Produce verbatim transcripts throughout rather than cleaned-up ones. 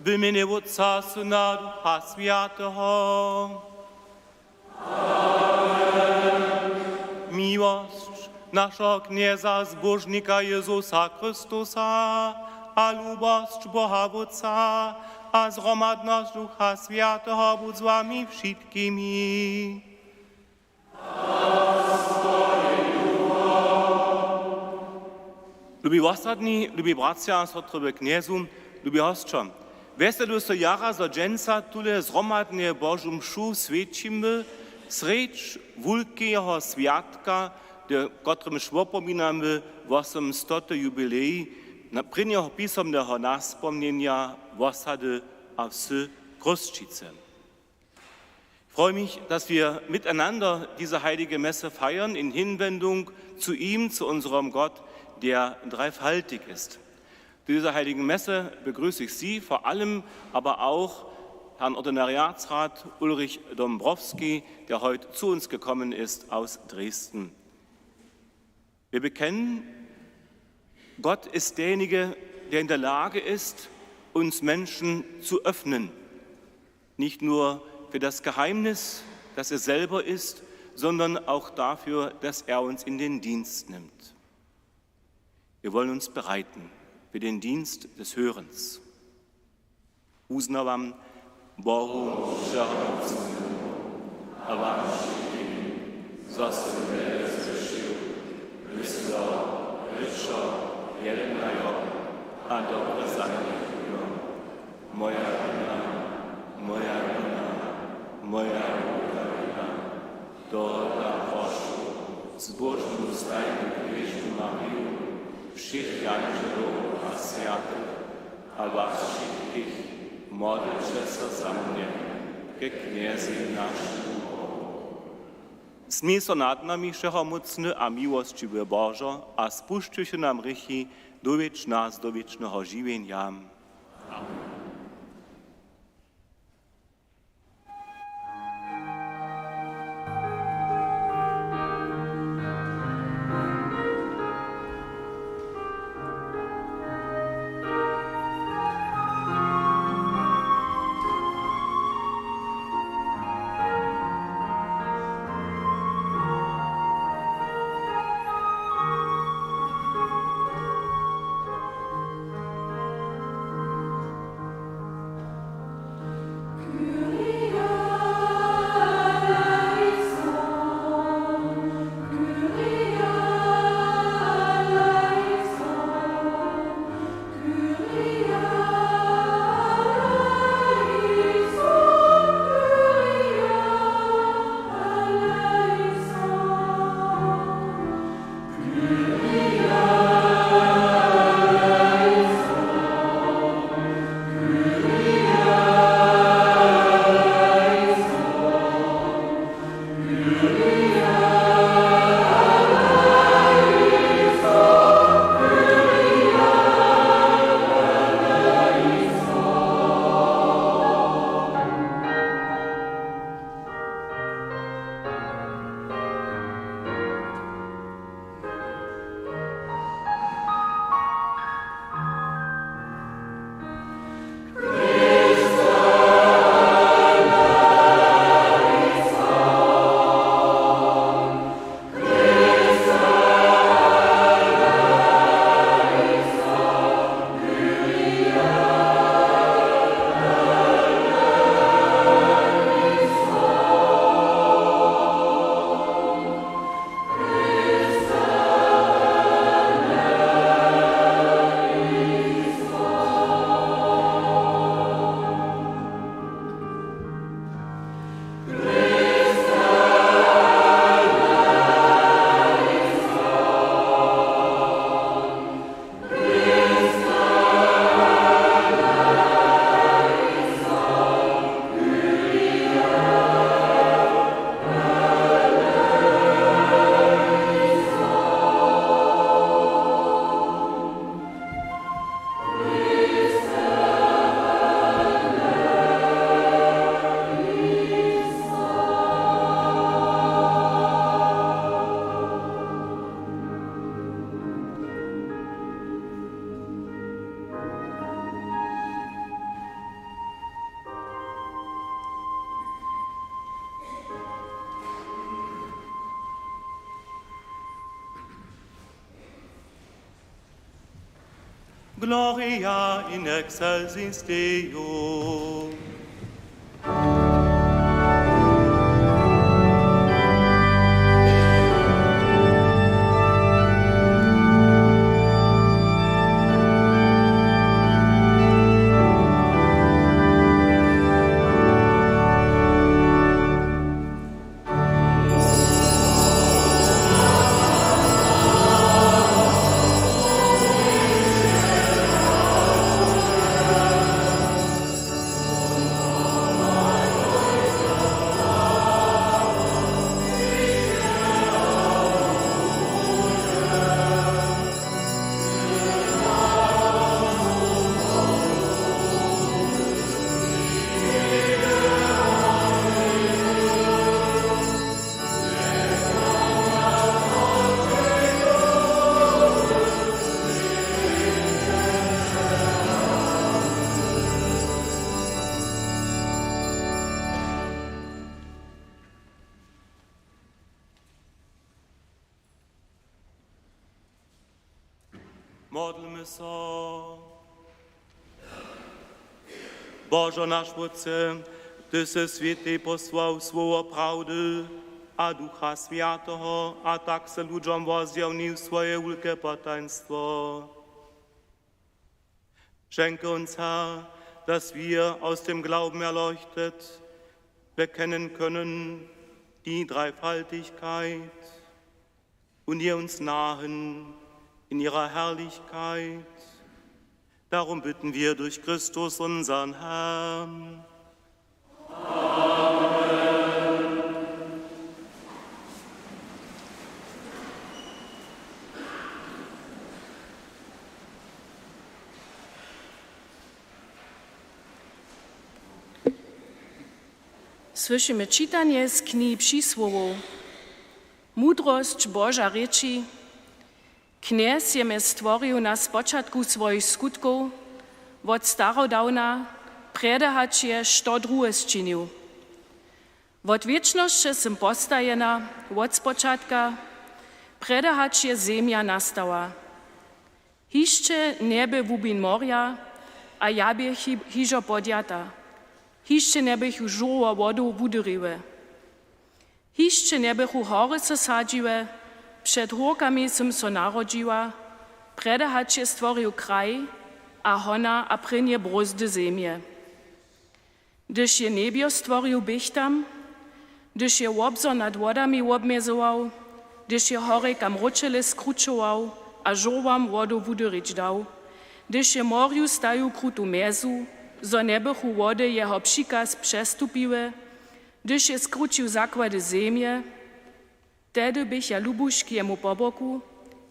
W mjenje Wótca, Syna, Ducha Swjateho. Miłosć našeho Knjeza, Zbóžnika Jězusa Chrystusa, a lubosć Boha Wótca, a zhromadnosć Ducha Swjateho budź z wami wšitkimi. Lubi wosadni, lubi bratřa a sotry w Knjezu, lubi hosćo, wjeselu so jara, zo dźensa tule zhromadnje Božu mšu swjećimy srjedź wulkeho swjatka, w kotrymž wopominamy wosomstoty jubilej na-, prěnjeho pisomneho naspomnjenja wosady a wsy Chrósćicy. Ich freue mich, dass wir miteinander diese heilige Messe feiern in Hinwendung zu ihm, zu unserem Gott, der dreifaltig ist. Zu dieser heiligen Messe begrüße ich Sie, vor allem aber auch Herrn Ordinariatsrat Ulrich Dombrowski, der heute zu uns gekommen ist aus Dresden. Wir bekennen, Gott ist derjenige, der in der Lage ist, uns Menschen zu öffnen. Nicht nur für das Geheimnis, das er selber ist, sondern auch dafür, dass er uns in den Dienst nimmt. Wir wollen uns bereiten für den Dienst des Hörens. Wuznawam Bohu Wšehomócnemu a wam wšitkim, zo sym wjele zhrěšił, mysljo, rěčo, jednajo a dobre zanjechujo. Moja wina, moja wina, moja wulka wina. Tohodla prošu zbóžnu stajnu knježnu Mariju, wšěch jandźelow a swjatych a was wšitkich, modlće so za mnje ke Knjezej našemu Bohu. Smil so nad nami, wšehomócny a miłosćiwy Božo, a spušćiwši nam hrěchi, dowjedź nas do wěčneho žiwjenja. Amen. Gloria in excelsis Deo. Modlmy so. Božo naš Wótče, Ty sy swětej posłał słowo prawdy a Ducha Swjateho a tak sy ludźom wozdźěłnił swoje wulke potajnstwo. Schenke uns, Herr, dass wir aus dem Glauben erleuchtet bekennen können die Dreifaltigkeit und ihr uns nahen in ihrer Herrlichkeit. Darum bitten wir durch Christus, unseren Herrn. Słyšimy čitanje z knihi Přisłowow. Mudrosć Boža rěči: Knjez je mje stworił na spočatku swojich skutkow, wot starodawna, prjedy hač je što druhe sčinił. Wot wěčnosće sym postajena, wot spočatka, prjedy hač je zemja nastała. Hišće njeby hłubin morja, a ja bě hi-, hižo podjata. Hišće njeběchu žórło wodow wudyriły. Hišće njeběchu hory so sadźiły, před hórkami sym so narodźiła, prjedy hač je stworił kraj a hona a prěnje brózdy zemje. Hdyž je njebjo stworił, běch tam, hdyž je wobzor nad wodami wobmjezował, hdyž je horjeka mróčele skrućował a žórłam wodow wudyrić dał, hdyž je morju stajił krutu mjezu, zo njebychu wody jeho přikaz přestupiły, hdyž je skrućił zakłady zemje, tehdy běch ja lubuški jemu po boku,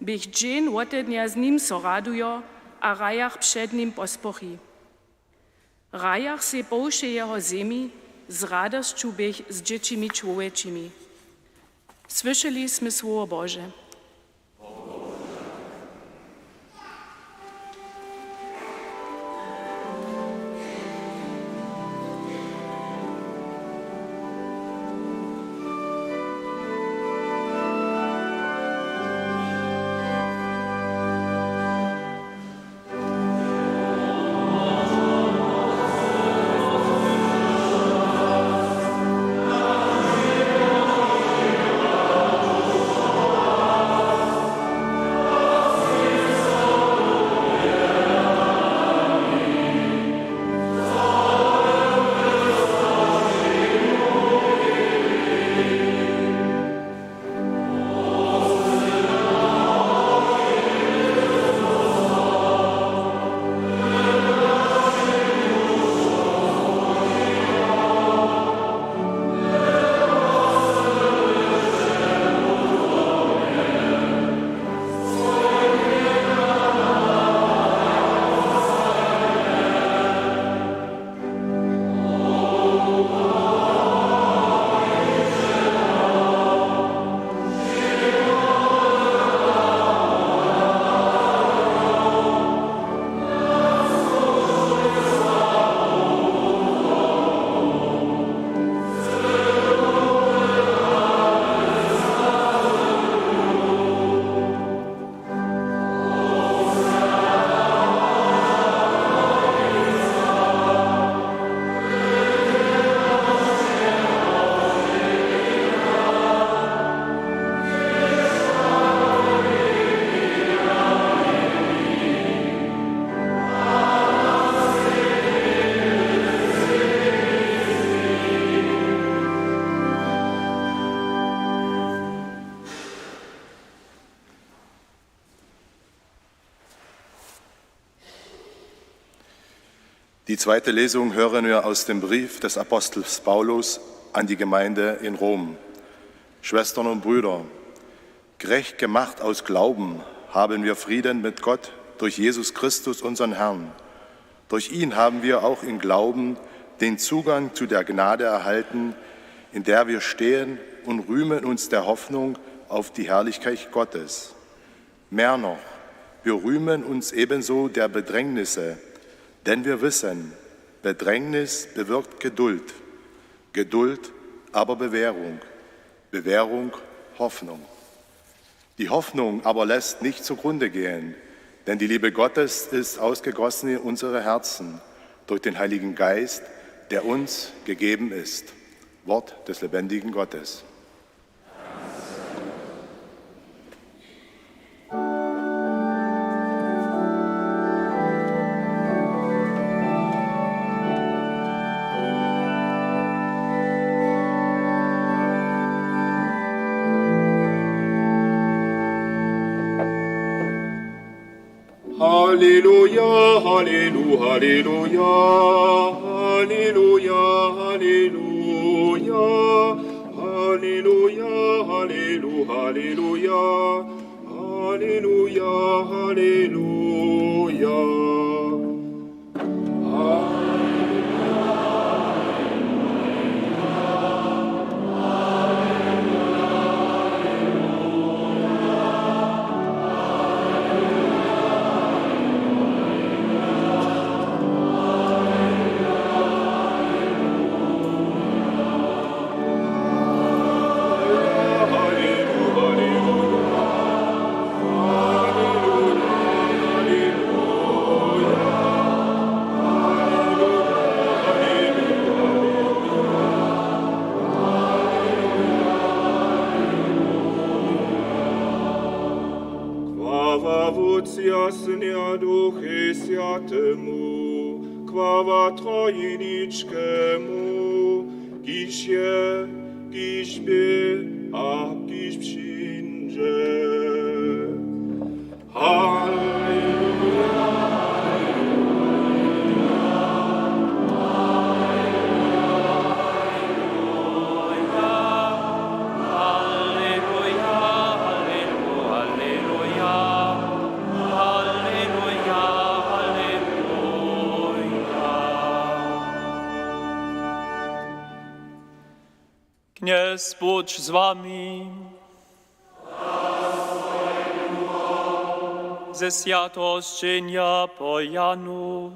běch dźeń wotednja z nim so radujo a hrajach před nim po spochi. Hrajach sej po wšej jeho zemi, z radosću běch z dźěćimi čłowječimi. Słyšeli smy słowo Bože. Die zweite Lesung hören wir aus dem Brief des Apostels Paulus an die Gemeinde in Rom. Schwestern und Brüder, gerecht gemacht aus Glauben haben wir Frieden mit Gott durch Jesus Christus, unseren Herrn. Durch ihn haben wir auch im Glauben den Zugang zu der Gnade erhalten, in der wir stehen, und rühmen uns der Hoffnung auf die Herrlichkeit Gottes. Mehr noch, wir rühmen uns ebenso der Bedrängnisse, denn wir wissen, Bedrängnis bewirkt Geduld, Geduld aber Bewährung, Bewährung Hoffnung. Die Hoffnung aber lässt nicht zugrunde gehen, denn die Liebe Gottes ist ausgegossen in unsere Herzen durch den Heiligen Geist, der uns gegeben ist. Wort des lebendigen Gottes. Halleluja, Hallelu-, Halleluja, Halleluja, Halleluja, Halleluja, Hallelu-, Halleluja, Halleluja, Halleluja. Chwała Wótcu a Syna a Duchu Swjatemu, chwała Trojiničkemu, kiž je, kiž bě a kiž přińdźe. Halleluja, halleluja, halleluja. Knjez budź z wami. Ze swjateho sćenja po Janu.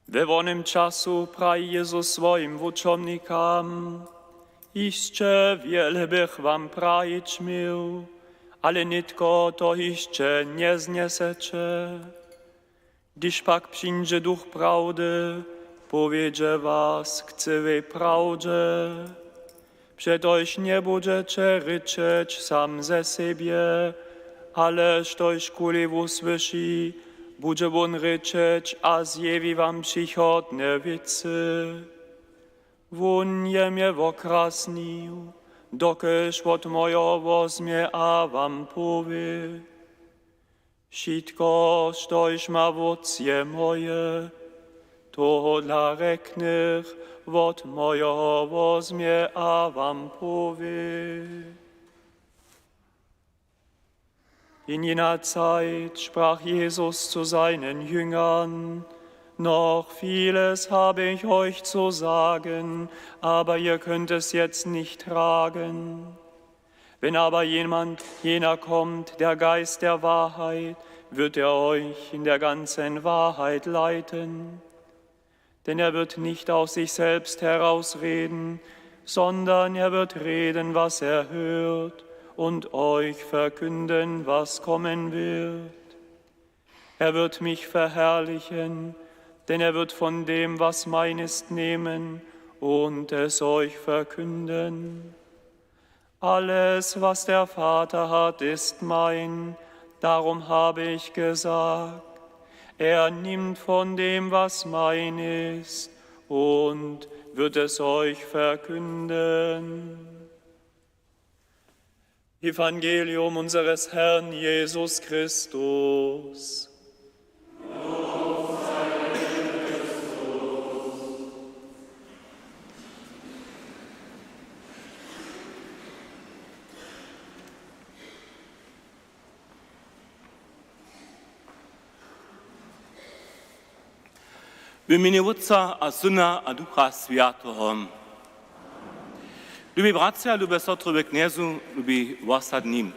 We wonym času praji Jezus swojim wučomnikam: Hišće wjele bych wam prajić měł, ale nětko to hišće njeznjeseće. Hdyž pak přińdźe Duch prawdy, powjedźe was k cyłej prawdźe. Přetož njebudźeće rěčeć sam ze sebje, ale štožkuli wusłyši, budźe wón rěčeć a zjewi wam přichodne wěcy. Wón je mje wokrasnił, dokelž wot mojeho wozmje a wam powě. Wšitko, štož ma Wótc, je moje. Tohodla rjeknych, wot mojeho wozmje a wam powě. In jener Zeit sprach Jesus zu seinen Jüngern: Noch vieles habe ich euch zu sagen, aber ihr könnt es jetzt nicht tragen. Wenn aber jemand, jener kommt, der Geist der Wahrheit, wird er euch in der ganzen Wahrheit leiten. Denn er wird nicht aus sich selbst herausreden, sondern er wird reden, was er hört, und euch verkünden, was kommen wird. Er wird mich verherrlichen, denn er wird von dem, was mein ist, nehmen und es euch verkünden. Alles, was der Vater hat, ist mein. Darum habe ich gesagt, er nimmt von dem, was mein ist, und wird es euch verkünden. Evangelium unseres Herrn Jesus Christus. W mjenje Wótca a Syna a Ducha Swjateho. Lubi bratřa, lube sotry we Knjezu, lubi wosadni,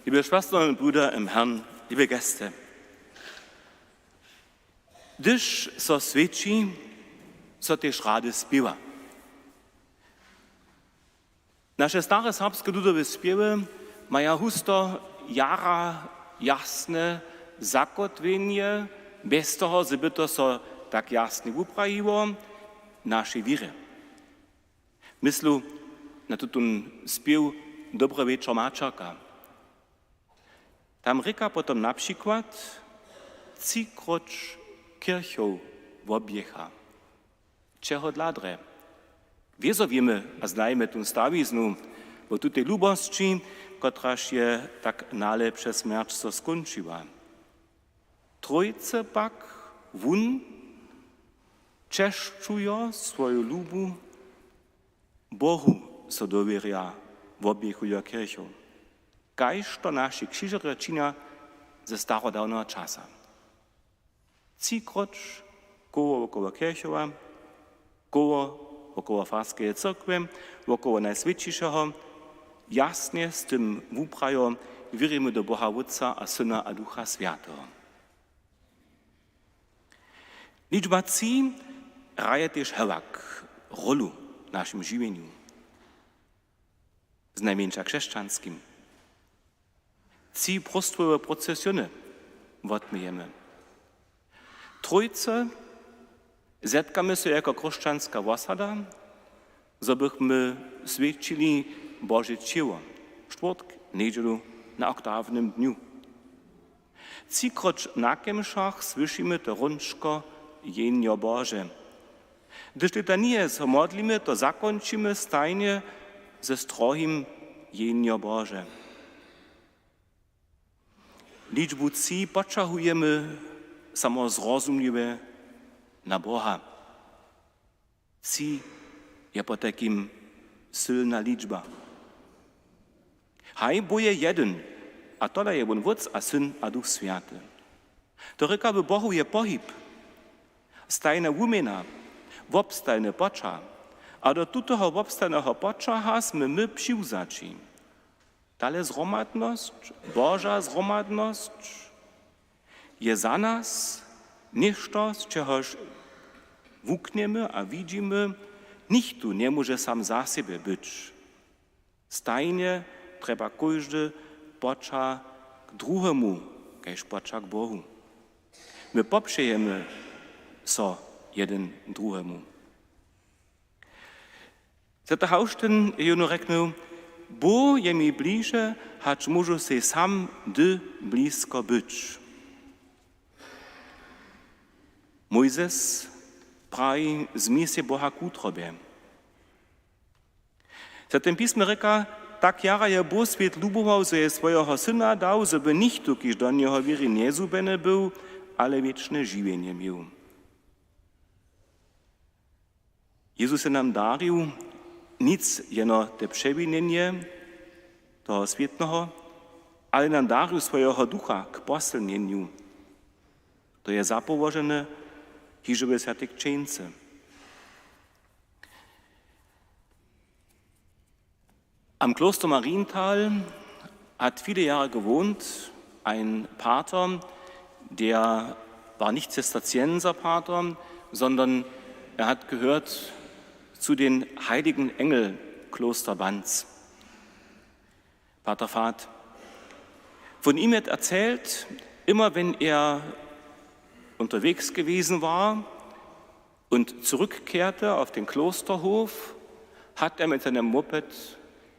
lube šwestry a brudar w Herrn, lube gesće. Hdyž so swěći, so tež rady spěwa. Naše stare serbske ludowe spěwy maja husto jara jasne zakotwjenje, bjez toho, zo by to so tak jasnje wuprajiło, našej wěrje. Myslu na tutón spěw Dobry wječor, maćerka. Tam rěka potom na přikład: Třikroć kěrchow wobjěcha. Čehodla drje? Wězo wěmy a znajemy tu stawiznu wo tutej lubosći, kotraž je tak nale přez smjerć so skónčiła. Trójce pak wón, češćujo swoju lubu, Bohu so dowěrja, wobjěchujo kěrchow, kaž to naši křižerjo činja ze starodawneho časa. Třikroć koło wokoło kěrchowa, koło wokoło farskeje cyrkwje, wokoło Najswjećišeho, jasnje z tym wuprajo: Wěrimy do Boha Wótca a Syna a Ducha Swjateho. Ličba tři hraje tež hewak rolu w našim žiwjenju, znajmjeńša křesćanskim. Tři próstwowe procesiony wotmějemy. Trójce zetkamy so jako chróšćanska wosada, zo bychmy swjećili Bože ćěło štwórtk, njedźelu, na oktawnym dnju. Třikroć na kemšach słyšimy to hrónčko: Jehnjo Bože. Hdyž litanije so modlimy, to zakónčimy stajnje ze strohim: Jehnjo Bože. Ličbu tři poćahujemy samo zrozumliwje na Boha. Tři je potajkim sylna ličba. Haj, Bóh je jedyn, a tola je wón Wótc a Syn a Duch Swjaty. To rěka, w Bohu je pohyb, stajna wuměna, wobstajny poćah. A do tutoho wobstajneho poćaha smy my přiwzaći. Tale zhromadnosć, Boža zhromadnosć, je za nas něšto, z čehož wuknjemy a widźimy: Nichtó njemóže sam za sebje być. Stajnje trjeba kóždy poćah k druhemu, kaž poćah k Bohu. My popřejemy so jedyn druhemu. Swjaty Hawštin je jónu rjeknył: Bóh je mi bliže, hač móžu sej sam hdy blisko być. Mójzes praji: Změj sej Boha k wutrobje. W Swjatym pismje rěka: Tak jara je Bóh swět lubował, zo je swojeho Syna dał, zo by nichtó, kiž do njeho wěri, njezhubjeny był, ale wěčne žiwjenje měł. Jezus je nam darił nic jeno te přewinjenje toho swětneho, ale nam darił swojeho Ducha k posylnjenju. To je zapołožene hižo we swjatej křćeńce. Am Kloster Marienthal hat viele Jahre gewohnt ein Pater, der war nicht Zisterzienserpater, sondern er hat gehört zu den heiligen Engeln Kloster Banz. Pater Fahd. Von ihm wird erzählt, immer wenn er unterwegs gewesen war, und zurückkehrte auf den Klosterhof, hat er mit seinem Moped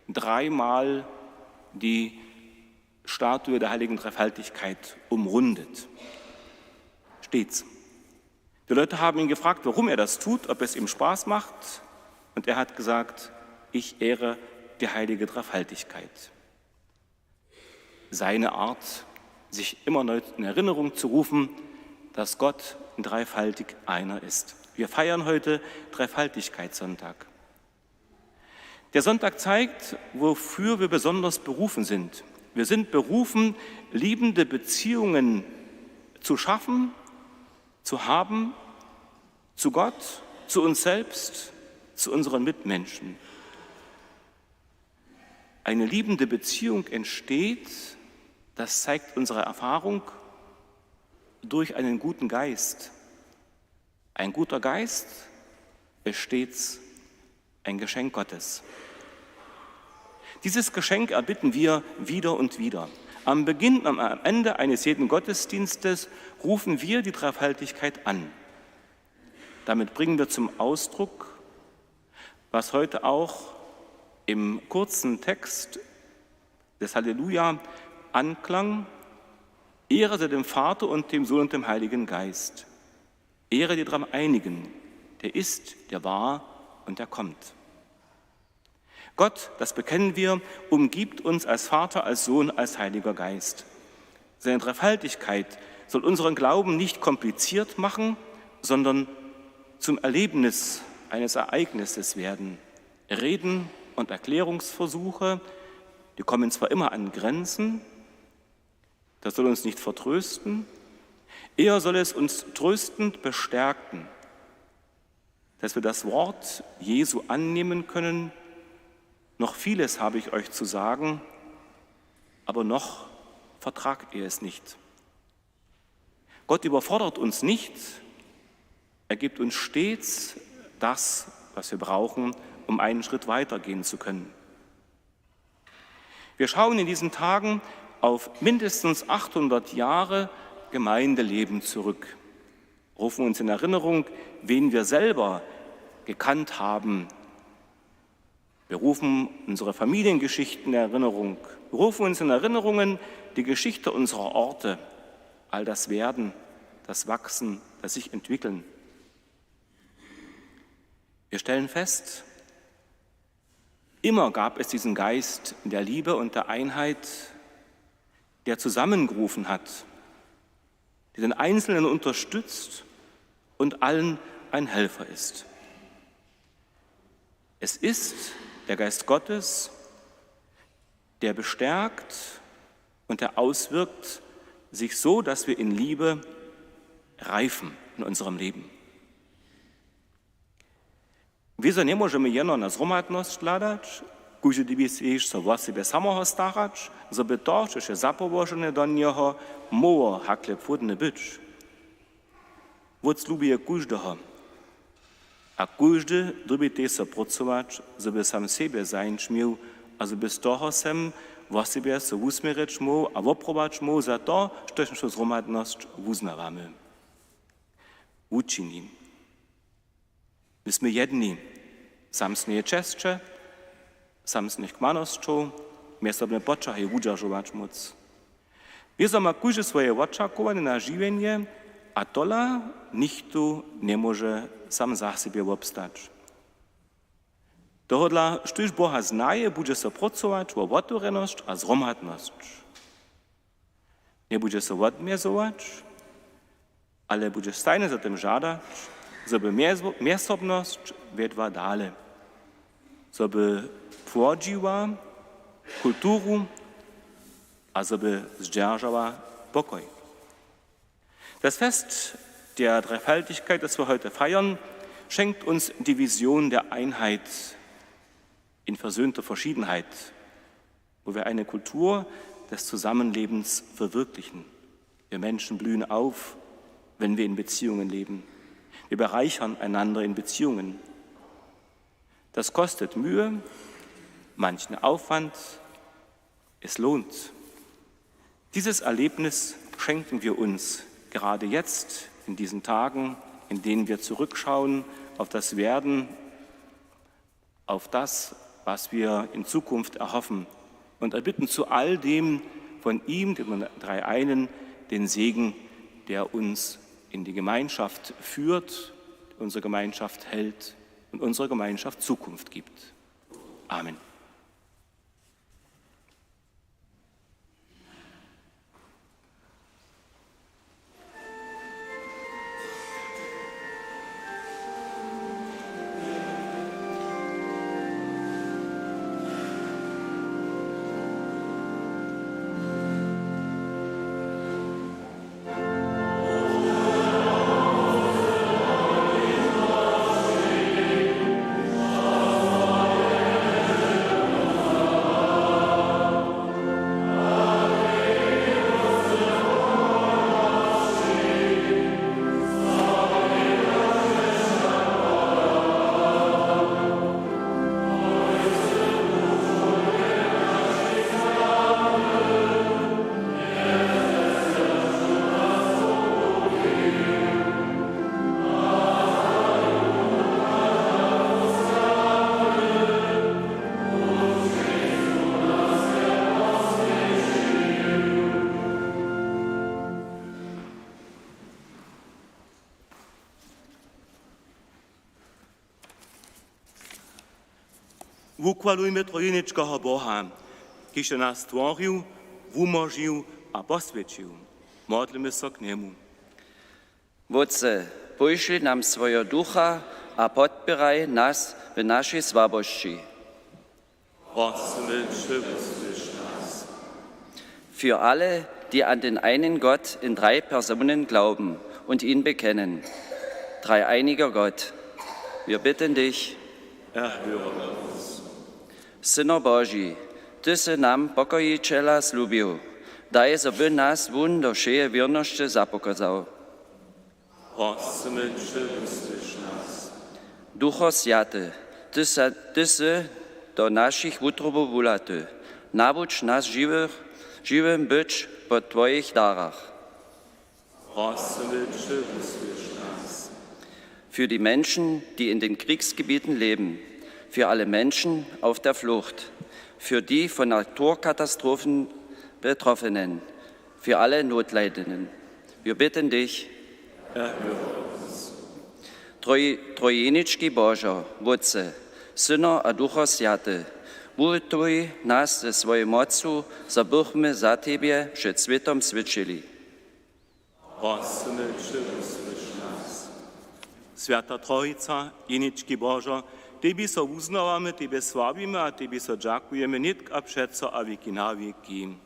dreimal die Statue der heiligen Dreifaltigkeit umrundet. Stets. Die Leute haben ihn gefragt, warum er das tut, ob es ihm Spaß macht. Und er hat gesagt: „Ich ehre die heilige Dreifaltigkeit.“ Seine Art, sich immer neu in Erinnerung zu rufen, dass Gott dreifaltig einer ist. Wir feiern heute Dreifaltigkeitssonntag. Der Sonntag zeigt, wofür wir besonders berufen sind. Wir sind berufen, liebende Beziehungen zu schaffen, zu haben, zu Gott, zu uns selbst, zu unseren Mitmenschen. Eine liebende Beziehung entsteht, das zeigt unsere Erfahrung, durch einen guten Geist. Ein guter Geist ist stets ein Geschenk Gottes. Dieses Geschenk erbitten wir wieder und wieder. Am Beginn und am Ende eines jeden Gottesdienstes rufen wir die Dreifaltigkeit an. Damit bringen wir zum Ausdruck, was heute auch im kurzen Text des Halleluja anklang: „Ehre sei dem Vater und dem Sohn und dem Heiligen Geist. Ehre die Dreieinigen, der ist, der war und der kommt.“ Gott, das bekennen wir, umgibt uns als Vater, als Sohn, als Heiliger Geist. Seine Dreifaltigkeit soll unseren Glauben nicht kompliziert machen, sondern zum Erlebnis eines Ereignisses werden. Reden und Erklärungsversuche, die kommen zwar immer an Grenzen, das soll uns nicht vertrösten, eher soll es uns tröstend bestärken, dass wir das Wort Jesu annehmen können: „Noch vieles habe ich euch zu sagen, aber noch vertragt ihr es nicht.“ Gott überfordert uns nicht, er gibt uns stets das, was wir brauchen, um einen Schritt weitergehen zu können. Wir schauen in diesen Tagen auf mindestens achthundert Jahre Gemeindeleben zurück, rufen uns in Erinnerung, wen wir selber gekannt haben. Wir rufen unsere Familiengeschichten in Erinnerung. Wir rufen uns in Erinnerungen die Geschichte unserer Orte, all das Werden, das Wachsen, das sich entwickeln. Wir stellen fest, immer gab es diesen Geist der Liebe und der Einheit, der zusammengerufen hat, der den Einzelnen unterstützt und allen ein Helfer ist. Es ist der Geist Gottes, der bestärkt und der auswirkt sich so, dass wir in Liebe reifen in unserem Leben. Wězo njemóžemy jeno na zhromadnosć hladać, kóždy dyrbi sej hišće so wosebje samoho starać, zo by to, štož je zapołožene do njeho, móhło hakle płódne być. Wót slubuje kóždeho. A kóždy dyrbi tež so prócować, zo by sam sebje zajimć měł a zo by z toho sem wosebje so wusměrjeć móhł a woprować móhł za to, štož našu zhromadnosć wuznawamy. Wučini. My smy jedni, samsneje česće, samsnych kmanosćow, mjezsobne poćahi wudźeržować móc. Wězo ma kóždy swoje wočakowanje na žiwjenje a tola nichtó njemóže sam za sebje wobstać. Tohodla, štóž Boha znaje, budźe so prócować wo wotewrjenosć a zhromadnosć. Njebudźe so wotmjezować, ale budźe stajnje za tym žadać, zo by mjez-, mjezsobnosć wjedła dale, zo by płodźiła kulturu a zo by zdźeržała pokoj. Das Fest der Dreifaltigkeit, das wir heute feiern, schenkt uns die Vision der Einheit in versöhnter Verschiedenheit, wo wir eine Kultur des Zusammenlebens verwirklichen. Wir Menschen blühen auf, wenn wir in Beziehungen leben. Wir bereichern einander in Beziehungen. Das kostet Mühe, manchen Aufwand. Es lohnt. Dieses Erlebnis schenken wir uns gerade jetzt in diesen Tagen, indem wir zurückschauen auf das Werden, auf das, was wir in Zukunft erhoffen, und erbitten zu all dem von ihm, dem Dreieinen, den Segen, der uns in die Gemeinschaft führt, unsere Gemeinschaft hält und unserer Gemeinschaft Zukunft gibt. Amen. Wuchwalujmy trojiničkeho Boha, kiž je nas stworił, wumóžił a poswjećił. Modlmy so k njemu. Wótče, póšli nam swojeho Ducha a podpěraj nas w našej słabosći. Prosymy će, wusłyš nas. Für alle, die an den einen Gott in drei Personen glauben und ihn bekennen. Dreieiniger Gott, wir bitten dich. Erhöre uns. Syno Boži, ty sy nam pokojićela slubił, daj, zo by nas wón do wšeje wěrnosće zapokazał. Prosymy će, wusłyš nas. Ducho Swjaty, ty sy, ty sy do našich wutrobow wulaty, nawuč nas žiwych, žiwym być po twojich darach. Prosymy će, wusłyš nas. Für die Menschen, die in den Kriegsgebieten leben, für alle Menschen auf der Flucht, für die von Naturkatastrophen Betroffenen, für alle Notleidenden. Wir bitten dich. Erhöre uns. Troj-, trojinički Božo, Wótče, Syno a Ducho Swjaty, wuwětuj nas ze swojej mocu, zo bychmy za tebje před swětom swědčili. Prosymy će, wusłyš nas. Swjata Trojica, jenički Božo, tebi so wuznawamy, tebje sławimy a tebi so dźakujemy nětk a přeco a wěki na wěki.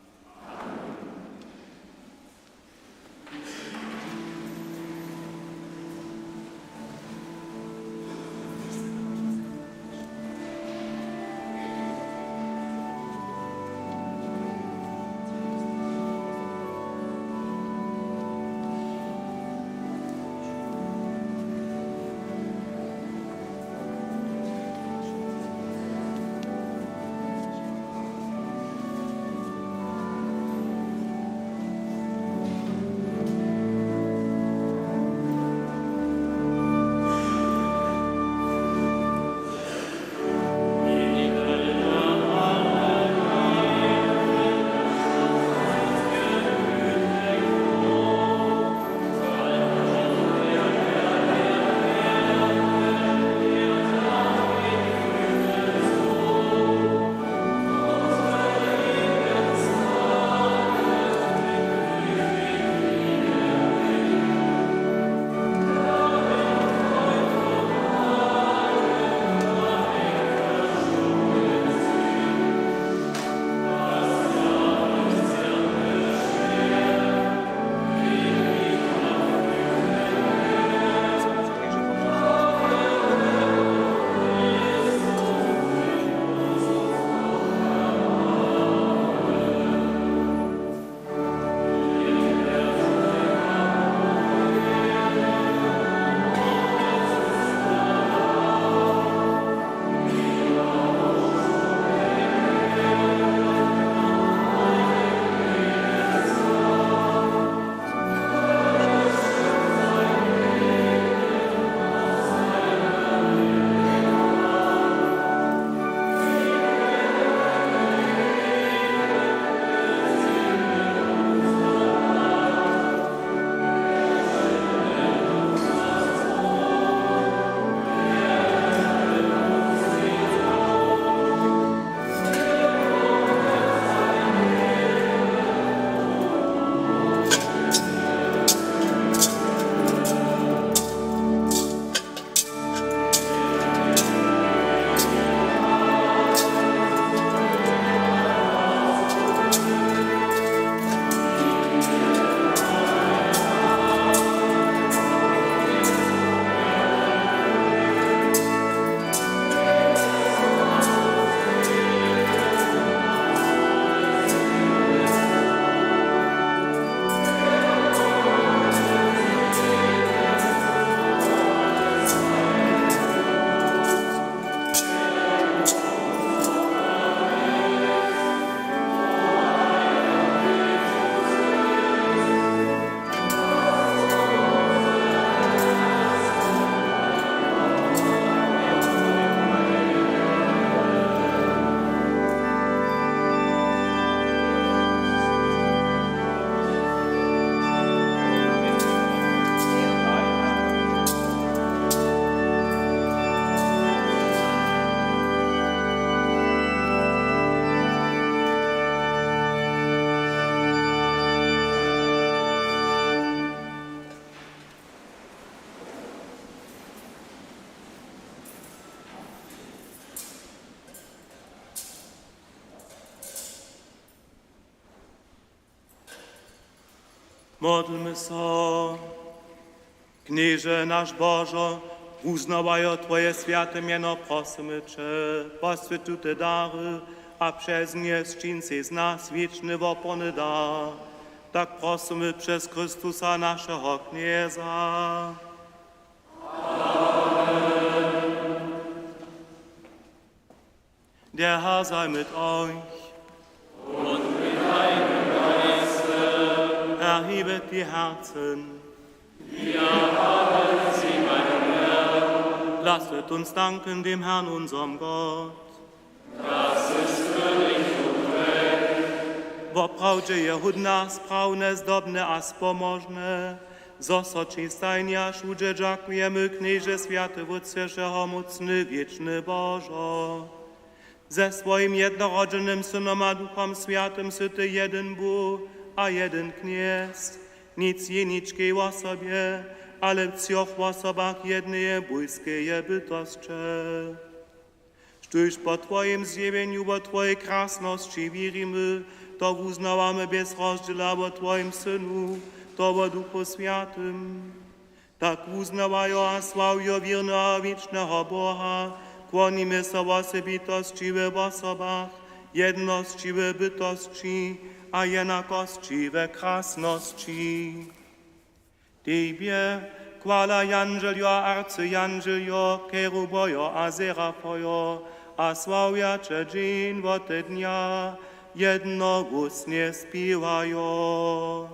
Modlmy so. Knježe, naš Božo, wuznawajo Twoje swjate mjeno, prosymy Će, poswjeć tute dary a přez nje sčin sej z nas wěčny woporny dar. Tak prosymy přez Chrystusa, našeho Knjeza. Der Herr sei mit euch. Und mit deinem Geiste. Erhebet die Herzen. Wir haben sie beim Herrn. Lasset uns danken dem Herrn, unserem Gott. Das ist würdig und recht. Woprawdźe je hódne, sprawne, zdobne a spomožne, zo so Ći stajnje a wšudźe dźakujemy, Knježe, swjaty Wótče, wšehomócny, wěčny Božo. Ze swojim jednorodźenym Synom a Duchom Swjatym sy Ty jedyn Bóh a jedyn Knjez, nic jeničkej wosobje, ale w třoch wosobach jedneje bójskeje bytosće. Štóž po Twojim zjewjenju wo Twojej krasnosći wěrimy, to wuznawamy bjez rozdźěla wo Twojim Synu, to wo Duchu Swjatym. Tak wuznawajo a sławijo wěrneho a wěčneho Boha, kłonimy so wosebitosći we wosobach, jednosći we bytosći a jenakosći we krasnosći. Tebje chwala jandźeljo a arcyjandźeljo, kerubojo a serafojo, a sławja Će dźeń wote dnja, jednohłósnje spěwajo.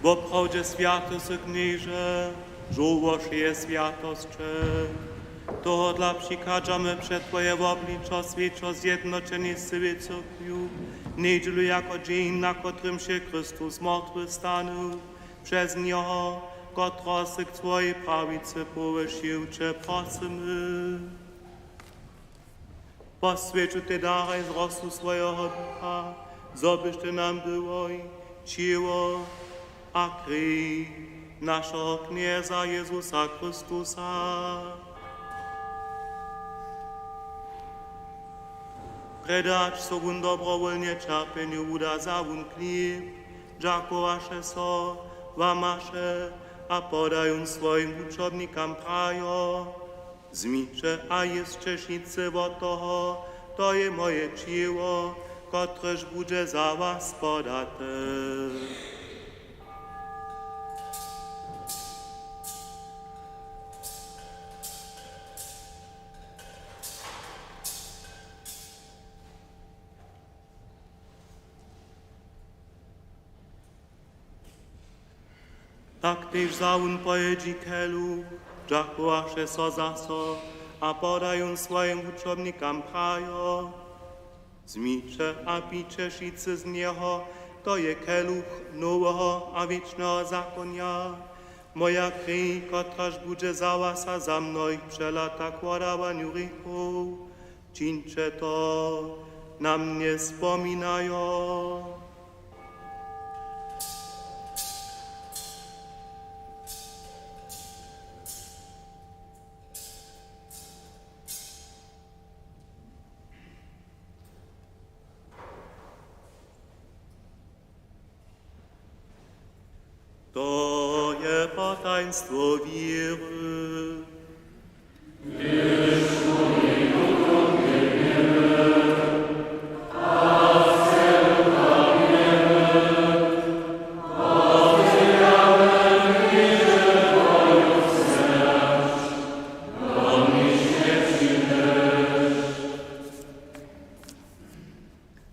Woprawdźe swjaty sy, Knježe, žołło wšeje swjatosće. Tohodla přichadźamy před Twoje wobličo, swjećo zjednoćenej syłej cyrkwju, njedźelu jako dźeń, na kotrymž je Chrystus z mortwych stanył, přez njeho, kotrehož sy k swojej prawicy powyšił, Će prosymy. Poswjeć tutej daraj z rosu swojeho Ducha, zo byštej nam byłoj ćěło a krej našeho Knjeza Jezusa Chrystusa. Prjedy hač so wón dobrowólnje ćerpjenju wuda, wza wón chlěb, dźakowaše so, łamaše a poda jón swojim wučobnikam, prajo: Wzmiće a jěsće wšitcy wot toho, to je moje ćěło, kotrež budźe za was podate. Tak tež wza wón po jědźi keluch, dźakowaše so zaso a poda jón swojim wučomnikam prajo: Wzmiće a pijće wšitcy z njeho, to je keluch noweho a wěčneho zakonja, moja krej, kotraž budźe za was a za mnohich přelata k wodawanju hrěchow. Čińće to na mnje spominajo. To je potajnstwo wěry.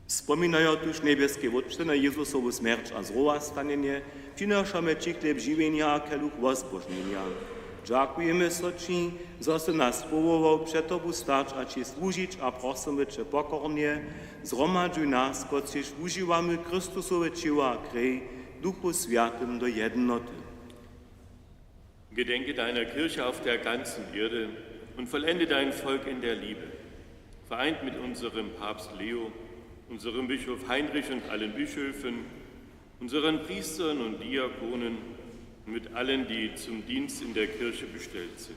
Spominajo tuž njebjeski Wótče na Jezusowu smjerć a zrowastanjenje, přinošamy ći chlěb žiwjenja a keluch wozbožnjenja. Dźakujemy so ći, zo sy nas powołał před tobu stać a ći słužić, a prosymy će pokornje, zhromadźuj nas, kotřiž wužiwamy Chrystusowe ćěło a krej, w Duchu Swjatym do jednoty. Gedenke deiner Kirche auf der ganzen Erde und vollende dein Volk in der Liebe, vereint mit unserem Papst Leo, unserem Bischof Heinrich und allen Bischöfen, unseren Priestern und Diakonen und mit allen, die zum Dienst in der Kirche bestellt sind.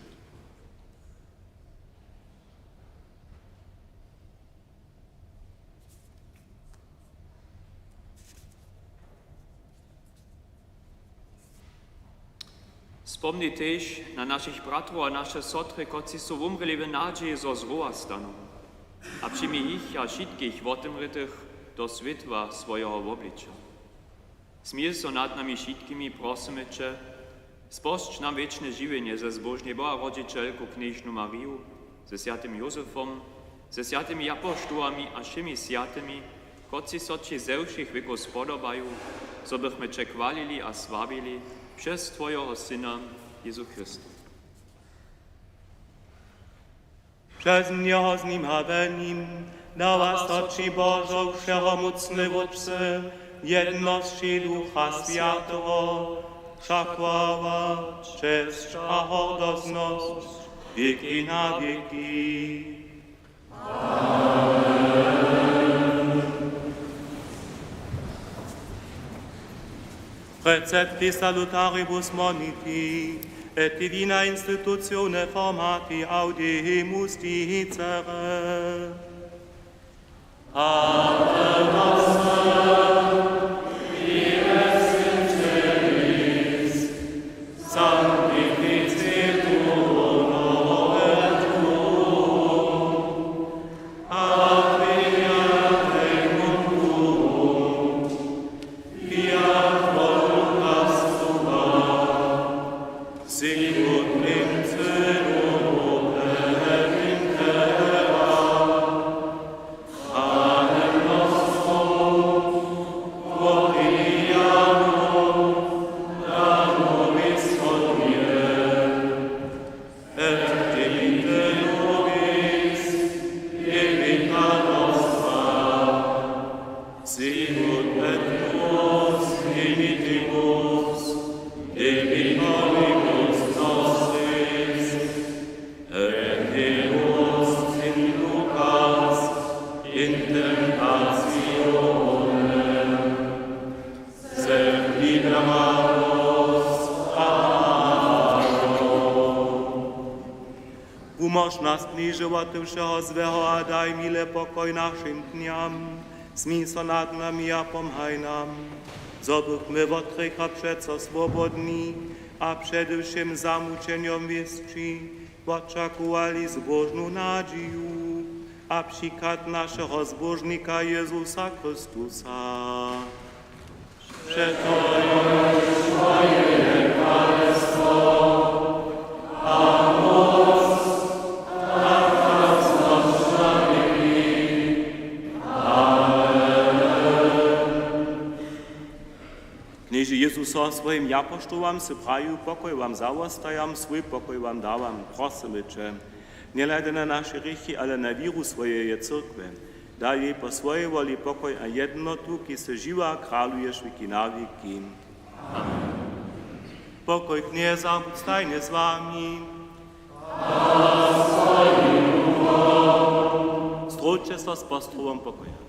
Spomni tež na našich bratrow a naše sotry, kotřiž su wumrěli w nadźiji, zo zrowa stanu. A přijmi jich a wšitkich wotemrětych do swětła swojeho wobliča. Smil so nad nami wšitkimi, prosymy će, spožč nam wěčne žiwjenje ze zbóžnej Boharodźićelku knježnu Mariju, ze swjatym Józefom, ze swjatymi apoštołami a wšěmi swjatymi, kotřiž so ći ze wšěch wěkow spodobaju, zo bychmy će chwalili a sławili přez twojeho Syna Jezu Chrysta. Přez njeho, z nim a w nim dawa so ći, Božo, wšehomócny Wótče, w jednosći Ducha Swjateho, wša chwała, česć a hordoznosć wěki na wěki. Amen. Precepti salutaribus moniti, et divina institutione formati audimus dicere. Pater noster, qui es in caelis, sanctificetur nomen tuum, adveniat regnum tuum, fiat voluntas tua, sicut in caelo et in terra. Panem nostrum quotidianum da nobis hodie, et dimitte nobis debita nostra, sicut et nos dimittimus debitoribus nostris, et ne nos inducas in tentationem, sed libera nos a malo. Wumóž nas, Knježe, wote wšeho złeho a daj mile pokoj našim dnjam. Smil so nad nami a pomhaj nam, zo bychmy wot hrěcha přeco swobodni a přede wšěm zamućenjom wěsći Wočakowali zbóžnu nadźiju a přichad našeho Zbóžnika Jezusa Chrystusa. Přeto Knježe Jezuso, swojim japoštołam sy prajił: „Pokoj wam zawostajam, swój pokoj wam dawam.” Prosymy će, njehladaj na naše hrěchi, ale na wěru swojeje cyrkwje, daj jej po swojej woli pokoj a jednotu, kiž sy žiwy a kraluješ wěki na wěki. Pokoj Knjeza budź stajnje z wami. Zdrójće so z postrowom pokoja.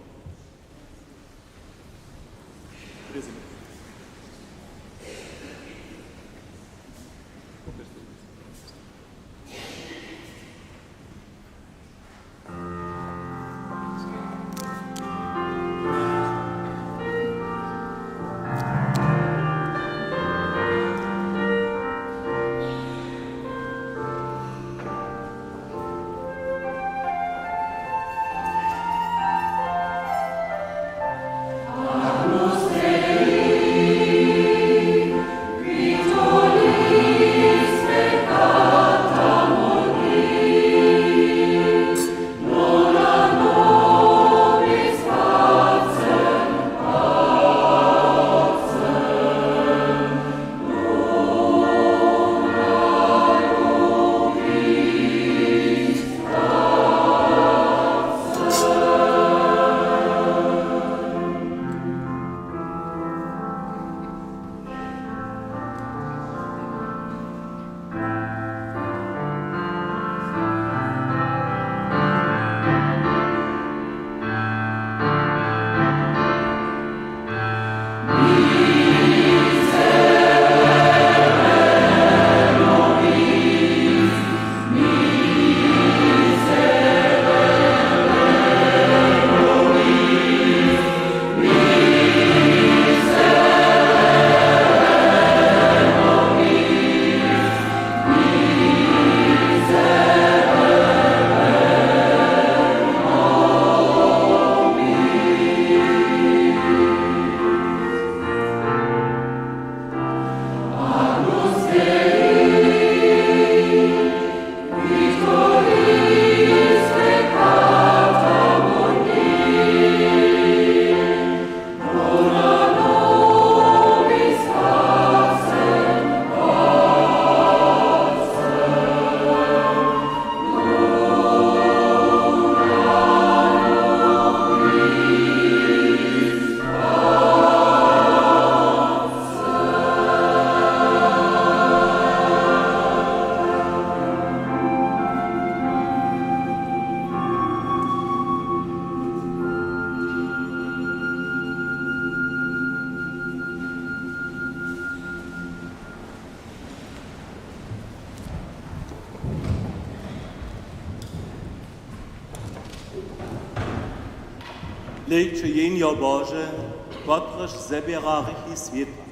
Hlejće, Jehnjo Bože, kotrež zběra hrěchi swěta.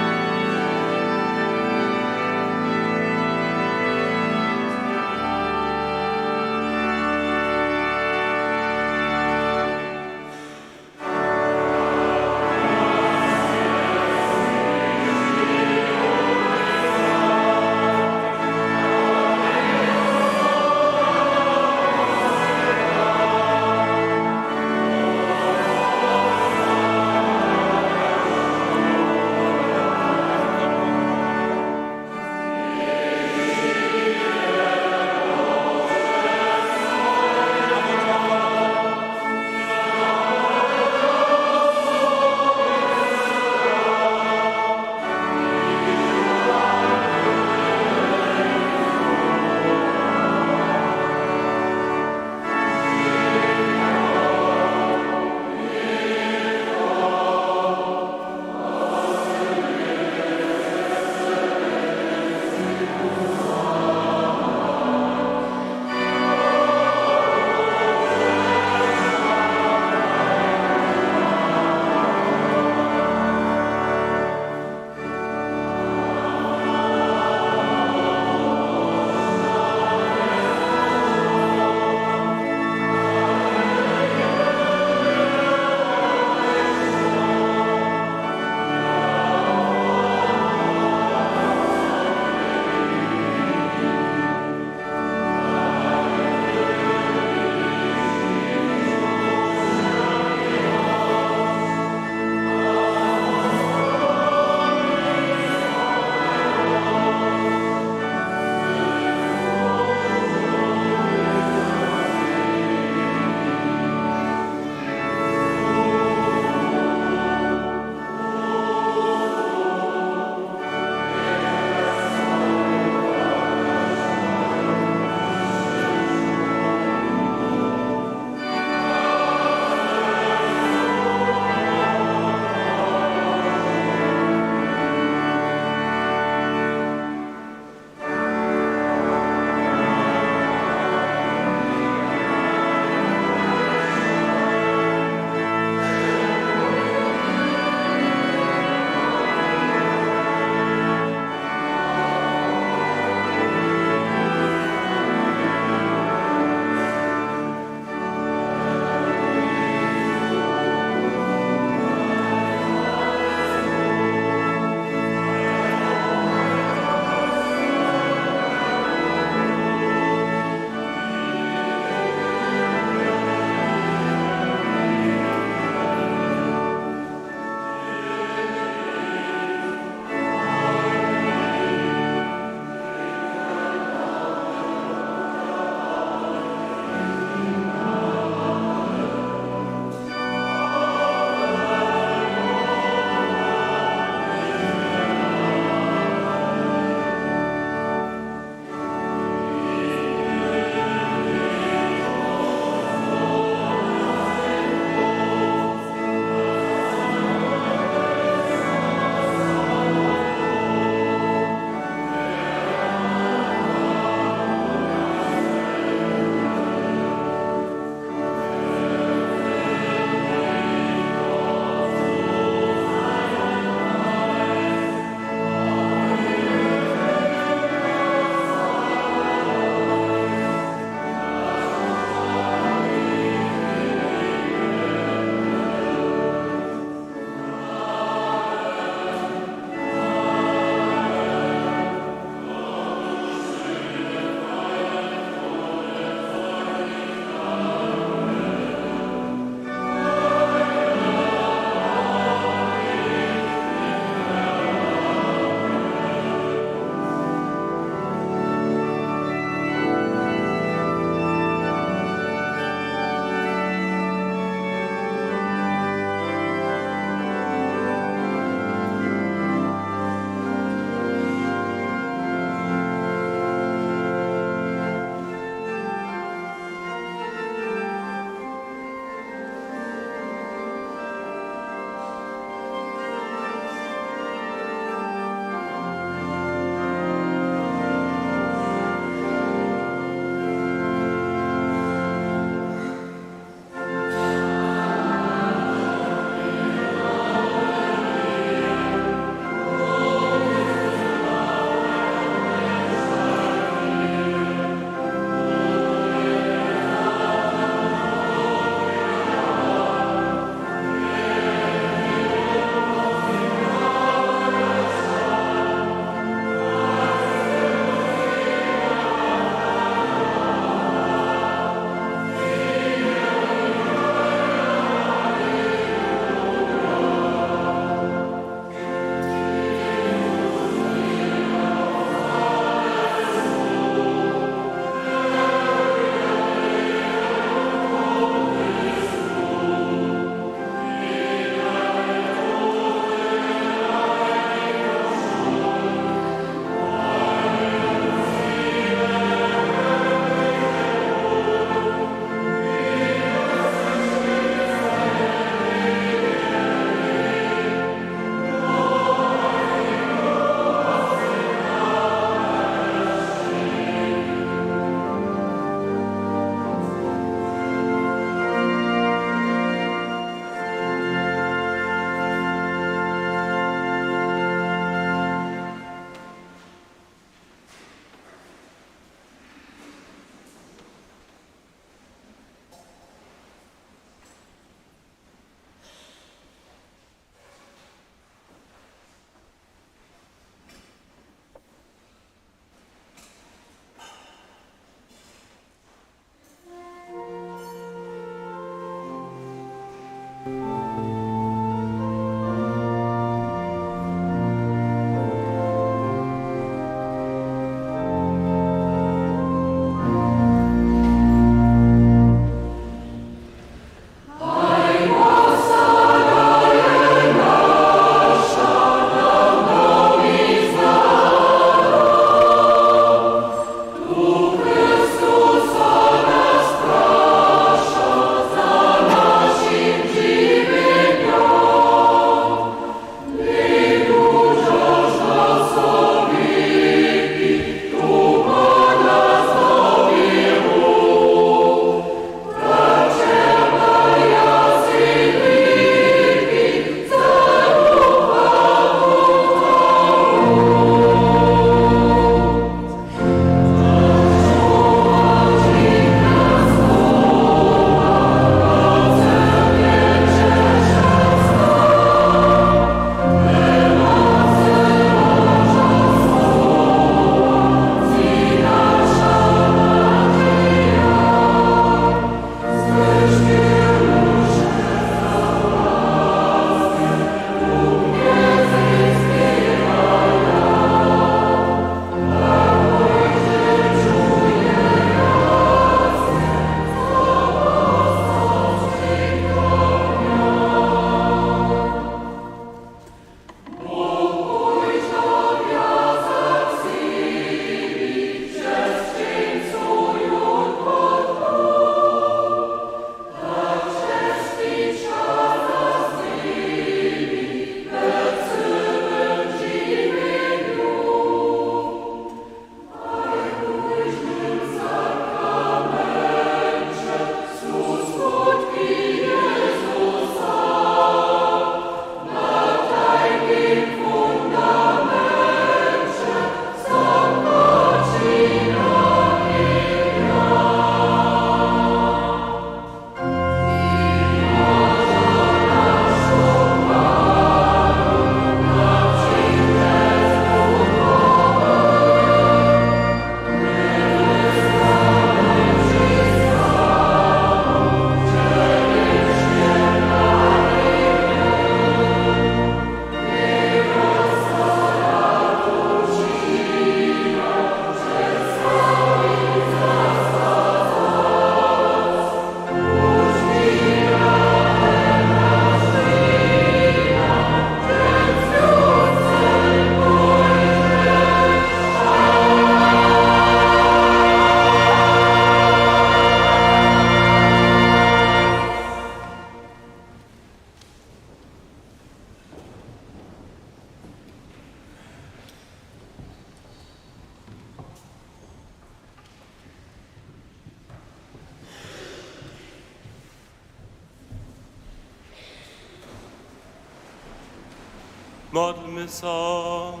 Modlmy so.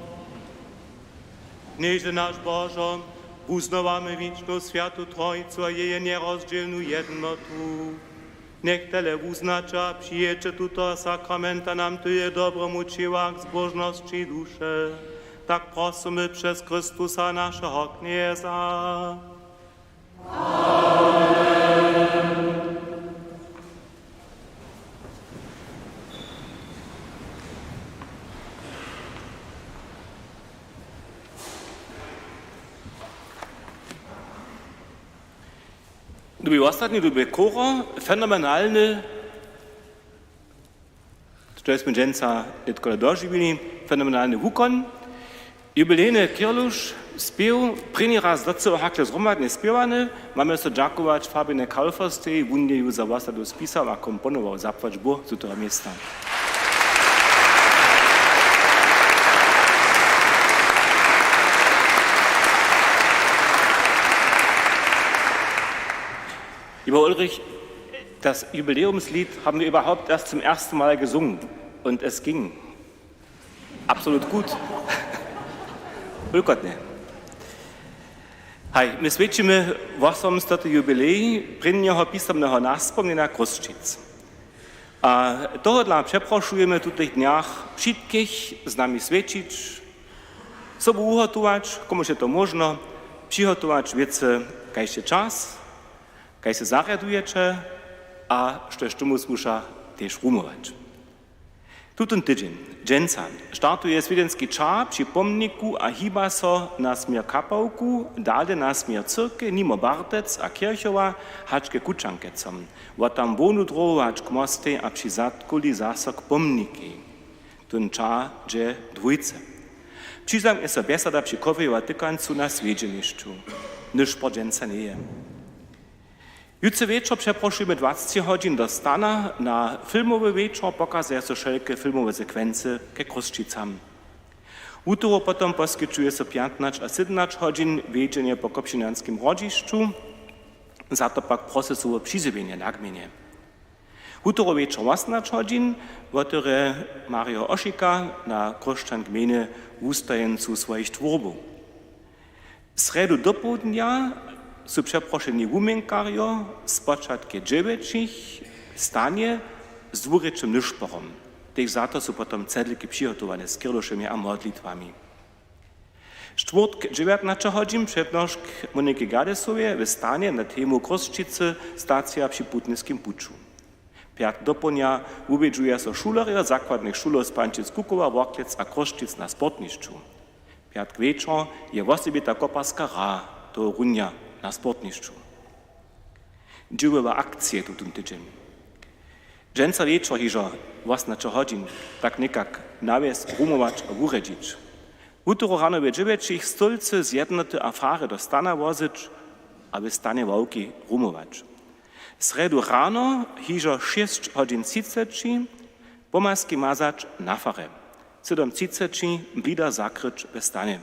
Knježe naš Božo, wuznawamy wěčnu swjatu Trojicu a jeje njerozdźělnu jednotu. Njech tele wuznaće a přijěće tutoho sakramenta nam tyle dobremu ćěła k zbóžnosći duše. Tak prosymy přez Chrystusa, našeho Knjeza. Dubi wostatni, dubi chóro, fenomenalny, što jesmy dźensa nětkole dožiwili, fenomenalny wukon. Jubilejny Kirluš spěw, prěni raz docyło hakle zhromadnje spěwany. Mamy so dźakować Fabinje Kaufferstej, wón je ju za wosadu spisał a komponował, zapłać Bóh, z tutoho města. Lieber Ulrich, das Jubiläumslied haben wir überhaupt erst zum ersten Mal gesungen. Und es ging. Absolut gut. Wulkotnje. Haj, my swjećimy wosomstoty jubilej prěnjeho pisomneho naspomnjenja Chrósćic. A tohodla přeprošujemy w tutych dnjach wšitkich z nami swjećić, sobu wuhotować, komuž je to móžno, přihotować wěcy, kaž je čas, kaž se zarjadujeće a štož tomu słuša, tež rumować. Tutón tydźeń, dźensa, startuje swědźenski čar při pomniku a hiba so na směr Kapałku, dale na směr cyrkej, nimo Bartec a Kěrchowa, hač ke Kućankecom. Wot tam hłownu dróhu hač k mostej a při Zadkuli zaso k pomnikej. Tón čar dźe dwójce. Přizamknje so bjesada při kofeju a tykancu na swjedźenišću. Nyšpor dźensa njeje. Jutře wječor přeprošujemy dwacci hodźin do Stana na filmowy wječor, pokazuje so wšelke filmowe sekwency ke Chrósćicam. Wutoru potom poskićuje so pjatnaće a sydomnaće hodźin wjedźenje po Kopšinjanskim hrodźišću, za to pak prosysowe přizjewjenje na gmejnje. Wutoru wječor wosomnaće hodźin wotewrje Mario Ošika na Chróšćan gmejny wustajeńcu swojich twórbow. Srjedu dopołdnja su přeprošeni wuměnkarjo, spočatk je dźewjećich w Stanje z dwurěčnym nyšporom. Tež za to su potom cedliki přihotowane z kirlušemi a modlitwami. Štwórtk dźewjatnaće hodźin přednošk Moniki Gadesowej w Stanje na temu Chrósćicy, stacija při putniskim puću. Pjatk dopołdnja wubědźuja so šulerjo zakładnych šulow z Pančic, Kukowa, Worklec a Chrósćic na sportnišću. Pjatk wječor je wosebita koparska hra tohorunja na sportnišću. Dźěłowe akcije tutón tydźeń. Dźensa wječor hižo wosomnaće hodźin, tak někak nawjes, rumować a wurjedźić. Wutoru rano we dźewjećich stólcy z Jednoty a fary do Stana wozyć a w Stanje ławki rumować. Srjedu rano hižo šěsć hodźin třiceći pomaski mazać na farje. Sydom třiceći blidar zakryć w Stanje.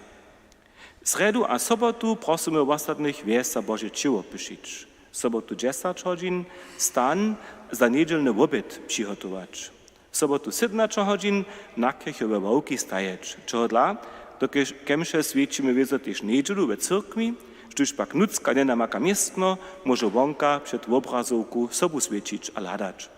Srjedu a sobotu prosymy wostatnych wjesać Bože ćěło pyšić. Sobotu dźesać hodźin Stan za njedźelny woběd přihotować. Sobotu sydomnaće hodźin na kěchowe ławki stajeć, čehodla do kemše swjećimy wězo tež njedźelu we cyrkwi. Štóž pak nutřka njenamaka městno, móže wonka před wobrazowku sobu swjećić a hladać.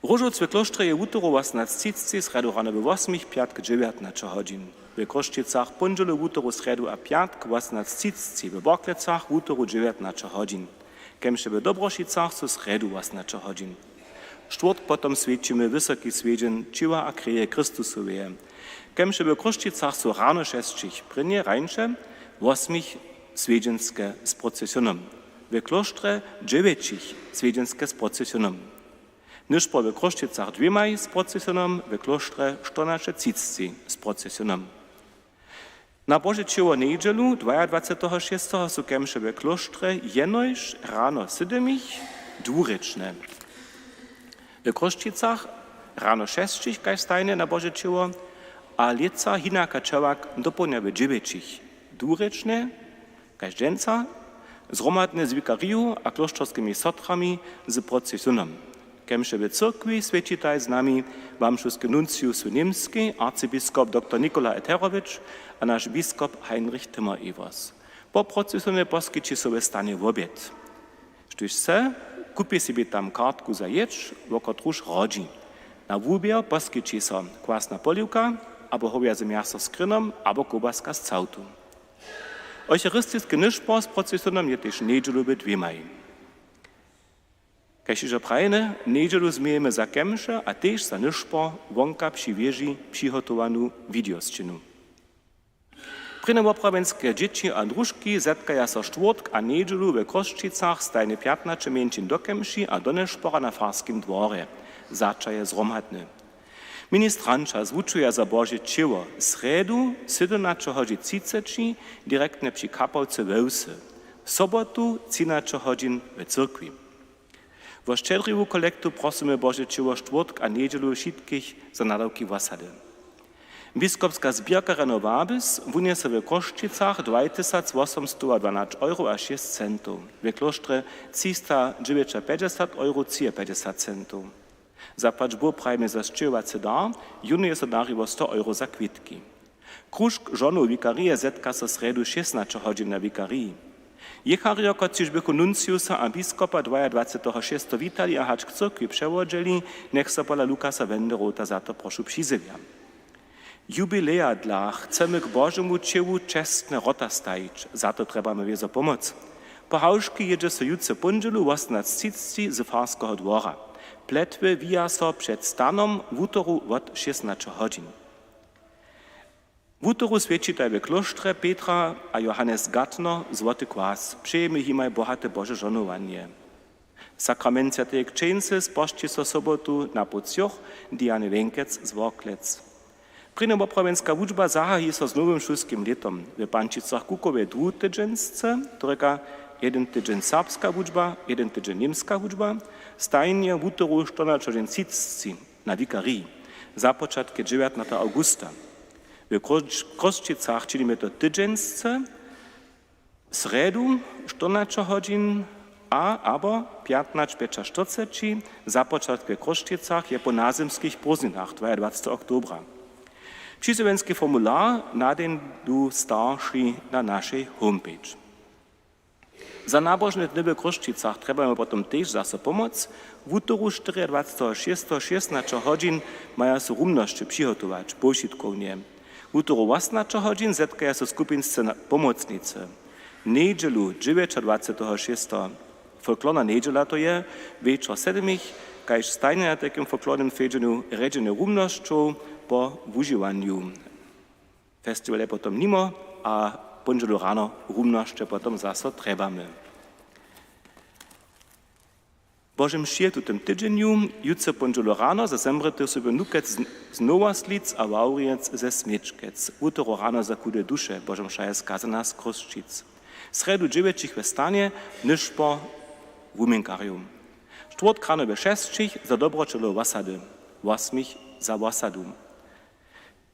Róžowc we klóštrje je wutoru wosomnaće třiceći, srjedu rano we wosmich, pjatk dźewjatnaće hodźin. We Chrósćicach póndźelu, wutoru, srjedu a pjatk wosomnaće třiceći, we Worklecach wutoru dźewjatnaće hodźin. Kemše we Dobrošicach su srjedu wosomnaće hodźin. Štwórtk potom swjećimy wysoki swjedźeń ćěła a kreje Chrystusoweje. Kemše we Chrósćicach su rano šesćich, prěnje rańše wosmich swjedźenske z procesionom. We klóštrje dźewjećich swjedźenske z procesionom. Nyšpor we Chrósćicach dwěmaj z procesionom, we klóštrje štyrnaće třiceći z procesionom. Na Bože ćěło njedźelu dwajadwaceteho šesteho su kemše we klóštrje jenož rano sydomich dwurěčne. We Chrósćicach rano šesćich kaž stajnje na Bože ćěło a lětsa hinaka ćewak dopołdnja we dźewjećich dwurěčne, kaž dźensa, zhromadnje z wikariju a klóšterskimi sotrami z procesionom. Kemše we cyrkwi swjećitaj z nami wamšuski nuncius w Němskej, arcibiskop doktor Nikola Eterowić a naš biskop Heinrich Timmer-Evers. Po procesionje poskići so we stanje wobjed. Štóž chce, kupi sebi tam kartku za jědź, wo kotruž hodźi. Na wuběr poskići so kwasna poliwka abo howjaze mjaso z krynom abo kołbaska z całtu. Eucharistiski nyšpor z procesionom je tež njedźelu we dwěmaj. Kaž hižo prajene, njedźelu změjemy za kemše a tež za nyšpor wonka při wěži přihotowanu widźowšćinu. Prěnjowoprawjenske dźěći a družki zetkaja so štwórtk a njedźelu we Chrósćicach stajnje pjatnaće mjeńšin do kemši a do nyšpora na farskim dworje. Zača je zhromadne. Ministranća zwučuja za Bože ćěło srjedu sydomnaće hodźi třiceći direktnje při kapałce we wsy, sobotu třinaće hodźin we cyrkwi. Wo šćedriwu kolektu prosymy Bože ćěło štwórtk a njedźelu wšitkich za nadawki wosady. Biskopska zběrka Reno Wabys wunjese we Chrósćicach dwaj tysac wosomstowa dwanaće euro a šěsć centow, we klóštrje třista dźewjećapjećdźesat euro třiapjećdźesat centow. Zapłać Bóh prajimy za sćěhowacy dar, jónu je so dariło sto euro za kwitki. Kružk žonow wikarije zetka so srjedu šěsnaće hodźin na wikariji. Jěcharjo, kotřiž běchu nunciusa a biskopa dwajadwaceteho šesteho witali a hač k cyrkwi přewodźeli, njech so pola Lukasa Wenderota za to prošu přizjewja. Jubileja dla chcemy k Božemu ćěłu čestne wrota stajić, za to trjebamy wězo pomoc. Po hałžki jědźe so jutře póndźelu wosomnaće třiceći z farskeho dwora. Pletwy wija so před stanom wutoru wot šěsnaće hodźin. Wutoru swjećitaj we klóštrje Petra a Johannes Gatno złoty kwas. Přejemy jimaj bohate Bože žohnowanje. Sakrament swjateje křćeńcy spožči so sobotu na poł třoch Diany Wenkec z Worklec. Prěnjowoprawjenska wučba zahaji so z nowym šulskim lětom. We Pančicach-Kukowje dwutydźensce, to rěka, jedyn tydźeń serbska wučba, jedyn tydźeń němska wučba, stajnje wutoru štyrnaće hodźin třiceći na wikariji. Započatk je dźewjatnateho awgusta. W Chrósć-, Chrósćicach činimy to tydźensce, srjedu štyrnaće hodźin a abo pjatnaće pjećaštyrceći. Započatk w Chrósćicach je po nazymskich prózdninach dwajadwaceteho oktobra. Přizjewjenski formular nadejdu starši na našej homepage. Za nabožne dny w Chrósćicach trjebamy potom tež zaso pomoc. Wutoru štyriadwaceteho šesteho šěsnaće hodźin maja so rumnosće přihotować powšitkownje. Wutoru wosomnaće hodźin zetkaja so skupinsce na-, pomocnicy. Njedźelu dźewjećadwaceteho šesteho, folklorna njedźela to je, wječor sedmich, kaž stajnje na tajkim folklornym swjedźenju rjedźenje rumnosćow po wužiwanju. Festiwal je potom nimo a póndźelu rano rumnosće potom zaso trjebamy. Bože mši w tutym tydźenju, jutře póndźelu rano za zemrětych sylwjo Nukec z, z Nowoslic a Wawrijec ze Směčkec. Wutoru rano za chude duše Bože mša je skazana z Chrósćic. Srjedu dźewjećich we stanje nyšpor wuměnkarjow. Štwórtk rano we šesćich za dobroćelow wosady, wosmich za wosadu.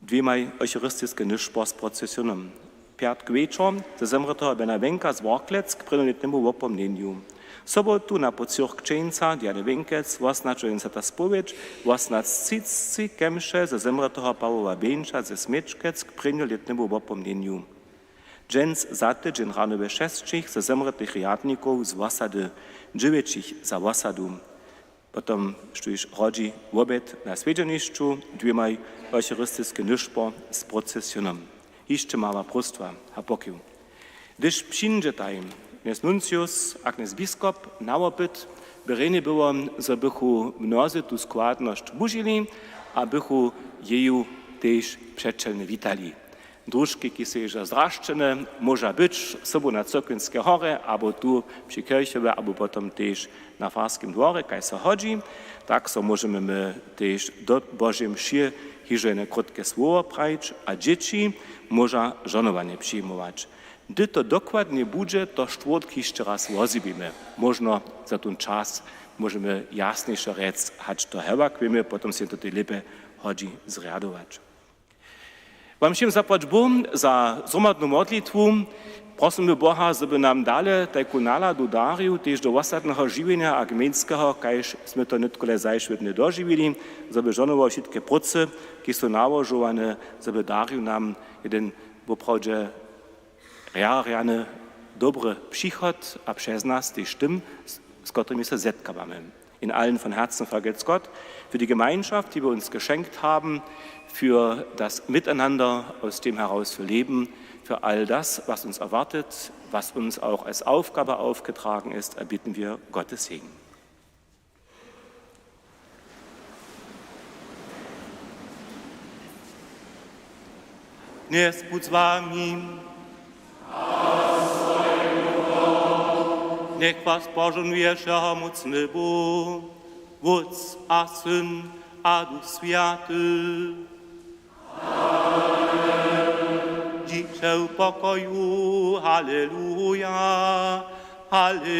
Dwěmaj eucharistiske nyšpor z procesionom. Pjatk wječor za zemrěteho Bena Wenka z Worklec k prěnjolětnemu wopomnjenju. Sobotu na pocyrk křćeńca Diany Wjenkec wosnaćo jen za ta spowědź, wosnaćtřicci kemše ze zemrěteho Pawoła Bjeńša ze Smječkec k prěnjolětnemu wopomnjenju. Dźens za tydźeń rano we šesćich ze zemrětych rjadnikow z wosady, dźewjećich za wosadu. Potom, štóž hodźi wobjed na swjedźenišću, dwěmaj eucharistiske nyšpor z procesionom. Hišće mała próstwa a pokiw. Hdyž přińdźetaj, knjez nuncius a knjez biskop, na wopyt, by rjenje było, zo bychu mnozy tu składnosć wužili a bychu jeju tež přećelnje witali. Družki, ki su hižo zrašćene, móža być sobu na Cyrkwinskej horje, abo tu při kirchowje, abo potom tež na farskim dworje, kaž so hodźi. Tak so móžemy my tež do Božej mši hižo jedne krótke słowo prajić a dźěći móža žohnowanje přijimować. Hdy to dokładnje budźe, to štwórtk hišće raz wozjewimy. Móžno za tón čas móžemy jasnišo rjec, hač to hewak wěmy, potom sej to tej lěpje hodźi zrjadować. Wam wšěm zapłać Bóh za zhromadnu modlitwu. Prosymy Boha, zo by nam dale tajku naladu darił tež do wosadneho žiwjenja a gmejnskeho, kaž smy to nětko le zašwědnje dožiwili, zo by žohnował wšitke prócy, ki su nałožowane, zo by darił nam jeden woprawdźe rjarjany dobry přichod a přez nas tež tym, z, z kotrymi se zetkawamy. Ihnen allen von Herzen vergelt's Gott für die Gemeinschaft, die wir uns geschenkt haben, für das Miteinander aus dem heraus wir leben, für all das, was uns erwartet, was uns auch als Aufgabe aufgetragen ist, erbitten wir Gottes Segen. Knjez budź z wami. Njech was požohnuje wšehomócny Bóh, Wótc a Syn a Duch Swjaty. Dźiće w pokoju. Haleluja, haleluja.